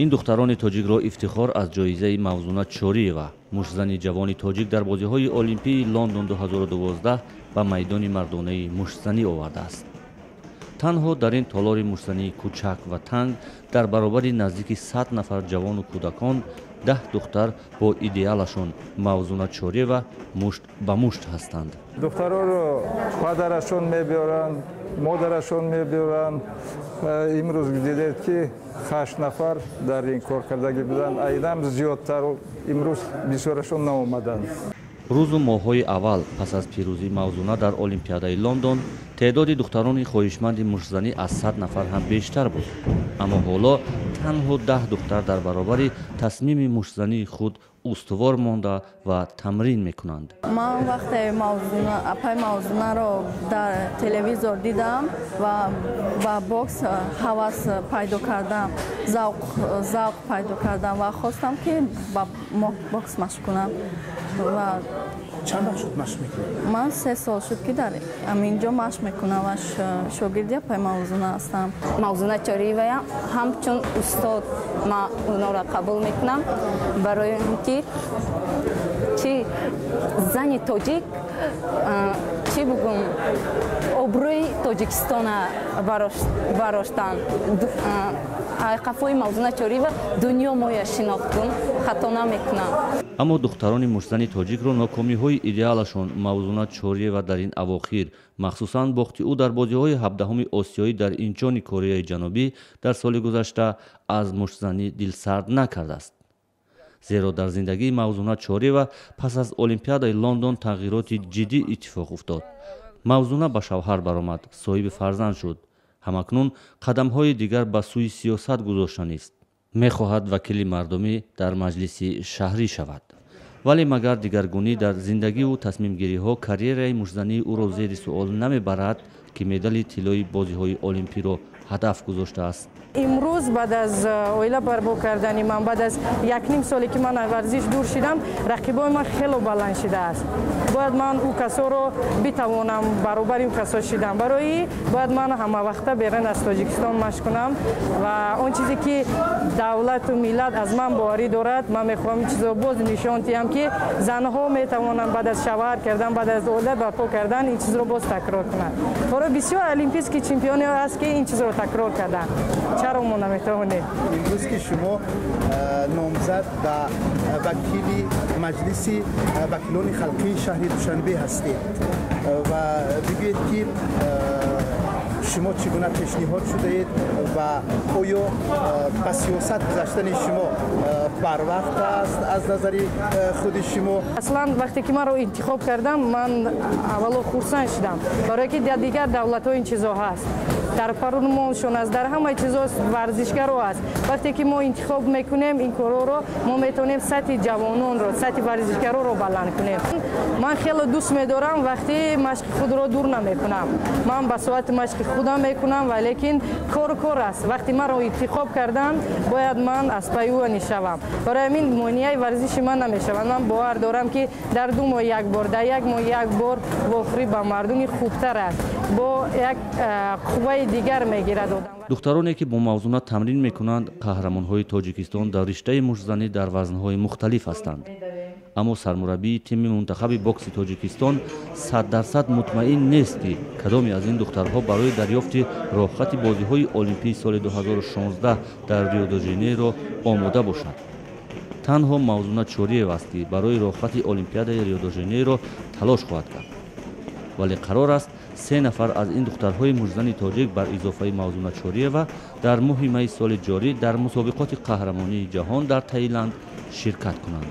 Ин духтарони тоҷикро ифтихор аз ҷоизаи Мавзуна Чориева, муштзани ҷавони тоҷик дар бозиҳои Олимпии Лондон 2012, ба майдони мардонаи муштзанӣ овардааст. Танҳо дар ин толори муштзании кӯчак ва танг дар баробари наздики 100 нафар ҷавону кӯдакон 10 духтар бо идеалашон Мавзуна Чориева мушт ба мушт ҳастанд. Духтароро падарашон мебиёранд, модарашон мебиёранд. Имрӯз дидед, ки ҳашт нафар дар ин кор кардагӣ буданд, айнам зиёдтар, имрӯз бисёрашон наомаданд. Рӯзу моҳҳои аввал пас аз пирӯзии Мавзуна дар Олимпиадаи Лондон теъдоди духтарони хоҳишманди муштзанӣ аз 100 нафар ҳам бештар буд, аммо ҳоло танҳо 10 духтар дар баробари тасмими муштзании худ устувор монда ва тамрин мекунанд. Ман вақте апай Мавзунаро дар телевизор дидам ва ба бокс ҳавас пайдо кардам, завқ пайдо кардам ва хостам, ки ба бокс машқ кунам ва Чанд вақт шуд машқ мекунед? Ман 3 сол шуд, ки дар ҳаминҷо машқ мекунам ва шогирди апай Мавзуна ҳастам. Мавзуна Чориевая ҳамчун устод ман онора қабул мекунам, барои он ки чӣ зани тоҷик, чӣ бугум, обрӯи Тоҷикистона бароштанд. Қафои Мавзуна Чориева дунё моя шинохтум, хато намекунам. Аммо духтарони муштзани тоҷикро нокомиҳои идеалашон Мавзуна Чориева дар ин авохир, махсусан бохти ӯ дар бозиҳои 17-уми осиёӣ дар Инчони Кореяи Ҷанубӣ дар соли гузашта, аз муштзанӣ дилсард накардааст, зеро дар зиндагии Мавзуна Чориева пас аз Олимпиадаи Лондон тағйироти ҷиддӣ иттифоқ уфтод. Мавзуна ба шавҳар баромад, соҳиби фарзанд шуд. Ҳамакнун қадамҳои дигар ба сӯи сиёсат гузоштанист. Мехоҳад вакили мардумӣ дар маҷлиси шаҳрӣ шавад. Вале магар дигаргунӣ дар зиндагиву тасмимгириҳо карьераи муштзании ӯро зери суол намебарад, ки медали тиллои бозиҳои олимпиро ҳадаф гузоштааст? Имрӯз баъд аз оила барпо кардани ман, баъд аз якним соле, ки ман аз варзиш дур шидам, рақибои ман хело баланд шидааст. Бояд ман ӯ касоро битавонам, баробари ӯ касо шидам. Барои бояд ман ҳамавақта берун аз Тоҷикистон машқ кунам ва он чизе, ки давлату миллат аз ман боварӣ дорад, ман мехоҳам ин чизро боз нишон диҳам, ки занҳо метавонанд баъд аз шавҳар кардан, баъд аз оила барпо кардан ин чизро боз такрор кунанд. Барои бисёр олимпийский чемпионе ҳаст, ки ин чизро такрор карданд. Чаро мо наметавонем? Имрӯз ки шумо номзад ба вакили маҷлиси вакилони халқии шаҳри Душанбе ҳастед ва бигӯед, ки шумо чӣ гуна пешниҳод шудаед ва оё ба сиёсат гузаштани шумо барвақт аст аз назари худи шумо? Аслан, вақте ки маро интихоб кардам, ман аввало хурсанд шудам, барое ки дар дигар давлатҳо ин чизо ҳаст, дар парлумоншон аст, дар ҳамаи чизо варзишгаро аст. Вақте ки мо интихоб мекунем ин корҳоро, мо метавонем сатҳи ҷавононро, сатҳи варзишгароро баланд кунем. Ман хеле дӯст медорам, вақте машқи худро дур намекунам, ман ба соати машқи худам мекунам, валекин кор кор аст. Вақте маро интихоб карданд, бояд ман аз пайи ӯ нишавам. Барои ҳамин монеаи варзиши ман намешавад. Ман бовар дорам, ки дар 2 моҳ як бор, дар як моҳ як бор вохӯрӣ ба мардуми хубтар аст, бо як қувваи дигар мегирад одам. Духтароне, ки бо Мавзуна тамрин мекунанд, қаҳрамонҳои Тоҷикистон дар риштаи муштзанӣ дар вазнҳои мухталиф ҳастанд. Аммо сармураббии тими мунтахаби бокси Тоҷикистон 100% мутмаин нест, ки кадоме аз ин духтарҳо барои дарёфти роҳхати бозиҳои олимпии соли 2016 дар Рио де Жанейро омода бошад. Танҳо Мавзуна Чориева аст, ки барои роҳхати Олимпиадаи Рио де Жанейро талош хоҳад кард. Вале қарор аст, се нафар аз ин духтарҳои муштзани тоҷик бар изофаи Мавзуна Чориева дар моҳи майи соли ҷорӣ дар мусобиқоти қаҳрамонии ҷаҳон дар Таиланд ширкат кунанд.